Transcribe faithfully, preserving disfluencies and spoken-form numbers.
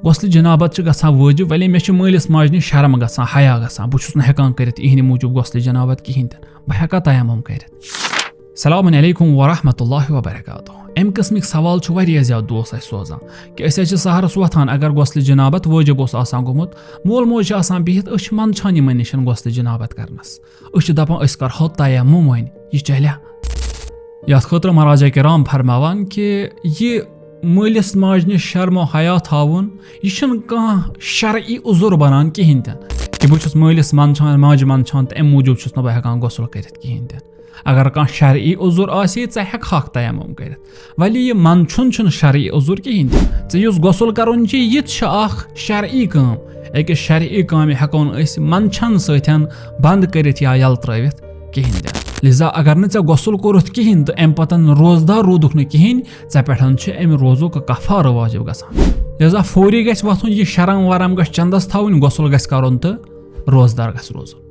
غسلِ جنابت چھِ گژھان وٲجِب، ولی مےٚ چھِ مٲلِس ماجہِ نِش شرم گژھان، حیا گژھان، بہٕ چھُس نہٕ ہٮ۪کان کٔرِتھ یِہِنٛدِ موٗجوٗب غسلِ جنابت کِہیٖنۍ تہِ نہٕ۔ بہٕ ہٮ۪کا تیمم کٔرِتھ؟ السلام علیکم ورحمۃ اللہ وبرکاتہ۔ اَمہِ قٕسمٕکۍ سوال چھُ واریاہ زیادٕ دوس اَسہِ سوزان کہِ أسۍ حظ چھِ سحرَس وۄتھان، اگر غسلِ جنابت وٲجِب اوس آسان گوٚمُت، مول موج چھِ آسان بِہِتھ، أسۍ چھِ منٛدچھان یِمَن نِش غسلِ جنابت کرنَس۔ أسۍ چھِ دَپان أسۍ کَرہو تیمم وۄنۍ، یہِ چَلیا؟ یَتھ خٲطرٕ مراجع کرام فرماوان کہِ یہِ مٲلِس ماجہِ نِش شرم و حیا تھاوُن، یہِ چھُنہٕ کانٛہہ شرعی عذر بنان کِہیٖنۍ تہِ نہٕ کہِ بہٕ چھُس مٲلِس منٛدچھان، ماجہِ منٛدچھان تہٕ اَمہِ موٗجوٗب چھُس نہٕ بہٕ ہٮ۪کان غسل کٔرِتھ کِہیٖنۍ تہِ نہٕ۔ اگر کانٛہہ شرعی عذر آسہِ ہے، ژٕ ہٮ۪کہٕ ہاکھ تیمم کٔرِتھ۔ ولی یہِ منٛدچھُن چھُنہٕ شرعی عذر کِہیٖنۍ تہِ۔ ژےٚ یُس غسل کرُن چھُ، یہِ تہِ چھِ اکھ شرعی کٲم۔ أکِس شرعی کامہِ ہٮ۪کو نہٕ أسۍ منٛدچھن سۭتۍ بنٛد کٔرِتھ یا یَلہٕ ترٲوِتھ کِہیٖنۍ تہِ۔ لہذا اگر نہٕ ژےٚ غسل کوٚرُتھ کِہیٖنۍ تہٕ اَمہِ پتہٕ روزدار روٗدُکھ نہٕ کِہیٖنۍ، ژےٚ پٮ۪ٹھ چھُ اَمہِ روزُک کفارٕ واجب گژھان۔ لہذا فوری گژھِ وۄتھُن، یہِ شرم ورم گژھِ چندس تھاوٕنۍ، غسل گژھِ کرُن تہٕ روزدار گژھِ روزُن۔